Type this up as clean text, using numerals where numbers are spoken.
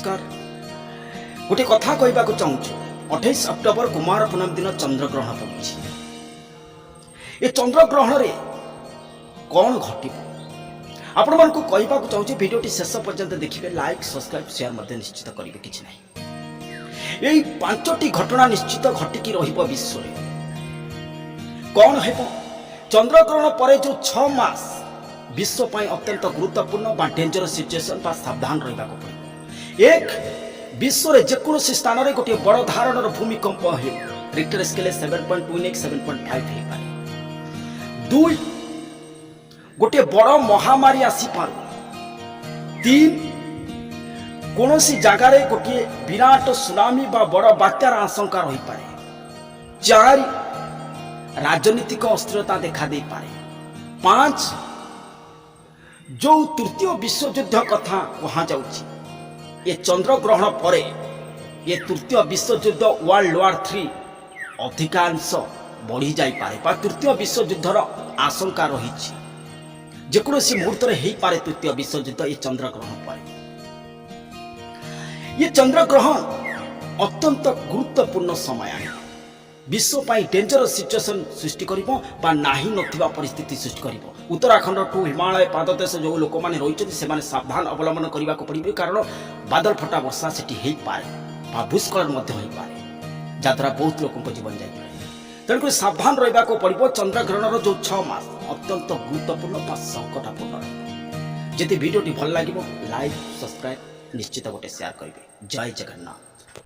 ନମସ୍କାର। ଗୋଟେ କଥା କହିବାକୁ ଚାହୁଁଛୁ। 28 ଅକ୍ଟୋବର କୁମାର ପୂର୍ଣ୍ଣିମା ଦିନ ଚନ୍ଦ୍ରଗ୍ରହଣ ପଡ଼ୁଛି। ଏ ଚନ୍ଦ୍ରଗ୍ରହଣରେ କ'ଣ ଘଟିବ, ଆପଣମାନଙ୍କୁ କହିବାକୁ ଚାହୁଁଛି। ଭିଡ଼ିଓଟି ଶେଷ ପର୍ଯ୍ୟନ୍ତ ଦେଖିବେ, ଲାଇକ୍, ସବସ୍କ୍ରାଇବ୍, ସେୟାର ମଧ୍ୟ ନିଶ୍ଚିତ କରିବେ। କିଛି ନାହିଁ, ଏଇ ପାଞ୍ଚଟି ଘଟଣା ନିଶ୍ଚିତ ଘଟିକି ରହିବ ବିଶ୍ୱରେ। କ'ଣ ହେବ? ଚନ୍ଦ୍ରଗ୍ରହଣ ପରେ ଯେଉଁ 6 ମାସ ବିଶ୍ୱ ପାଇଁ ଅତ୍ୟନ୍ତ ଗୁରୁତ୍ୱପୂର୍ଣ୍ଣ ବା ଡେଞ୍ଜରସ୍ ସିଚୁଏସନ୍ ବା ସାବଧାନ ରହିବାକୁ ପଡ଼ିବ। ଏକ, ବିଶ୍ୱରେ ଯେକୌଣସି ସ୍ଥାନରେ ଗୋଟିଏ ବଡ଼ ଧରଣର ଭୂମିକମ୍ପ ହେଉ, ରିକ୍ଟର ସ୍କେଲେ 7.2 ନେଇ 7.5 ହେଇପାରେ। ଦୁଇ, ଗୋଟିଏ ବଡ଼ ମହାମାରୀ ଆସିପାରୁ। ତିନି, କୌଣସି ଜାଗାରେ ଗୋଟିଏ ବିରାଟ ସୁନାମି ବା ବଡ଼ ବାତ୍ୟାର ଆଶଙ୍କା ରହିପାରେ। ଚାରି, ରାଜନୀତିକ ଅସ୍ଥିରତା ଦେଖା ଦେଇପାରେ। ପାଞ୍ଚ, ଯୋଉ ତୃତୀୟ ବିଶ୍ୱଯୁଦ୍ଧ କଥା କୁହାଯାଉଛି, ଏ ଚନ୍ଦ୍ରଗ୍ରହଣ ପରେ ଏ ତୃତୀୟ ବିଶ୍ୱଯୁଦ୍ଧ, ୱାର୍ଲଡ ୱାର୍ 3 ଅଧିକାଂଶ ବଢ଼ିଯାଇପାରେ ବା ତୃତୀୟ ବିଶ୍ୱଯୁଦ୍ଧର ଆଶଙ୍କା ରହିଛି। ଯେକୌଣସି ମୁହୂର୍ତ୍ତରେ ହେଇପାରେ ତୃତୀୟ ବିଶ୍ୱଯୁଦ୍ଧ ଏ ଚନ୍ଦ୍ରଗ୍ରହଣ ପରେ। ଏ ଚନ୍ଦ୍ରଗ୍ରହଣ ଅତ୍ୟନ୍ତ ଗୁରୁତ୍ୱପୂର୍ଣ୍ଣ ସମୟ ଆଣିବ, ବିଶ୍ୱ ପାଇଁ ଡେଞ୍ଜରସ୍ ସିଚୁଏସନ୍ ସୃଷ୍ଟି କରିବ ବା ନାହିଁ ନଥିବା ପରିସ୍ଥିତି ସୃଷ୍ଟି କରିବ। ଉତ୍ତରାଖଣ୍ଡଠୁ ହିମାଳୟ ପାଦଦେଶ ଯେଉଁ ଲୋକମାନେ ରହିଛନ୍ତି, ସେମାନେ ସାବଧାନ ଅବଲମ୍ବନ କରିବାକୁ ପଡ଼ିବ, କାରଣ ବାଦଲ ଫଟା ବର୍ଷା ସେଠି ହେଇପାରେ ବା ଭୂସ୍ଖଳନ ମଧ୍ୟ ହେଇପାରେ, ଯାହାଦ୍ୱାରା ବହୁତ ଲୋକଙ୍କ ଜୀବନ ଯାଇପାରେ। ତେଣୁକରି ସାବଧାନ ରହିବାକୁ ପଡ଼ିବ। ଚନ୍ଦ୍ରଗ୍ରହଣର ଯେଉଁ 6 ମାସ ଅତ୍ୟନ୍ତ ଗୁରୁତ୍ୱପୂର୍ଣ୍ଣ ବା ସଙ୍କଟାପୂର୍ଣ୍ଣ ରହିବ। ଯଦି ଭିଡ଼ିଓଟି ଭଲ ଲାଗିବ, ଲାଇକ୍, ସବସ୍କ୍ରାଇବ୍, ନିଶ୍ଚିତ ଗୋଟେ ସେୟାର କରିବେ। ଜୟ ଜଗନ୍ନାଥ।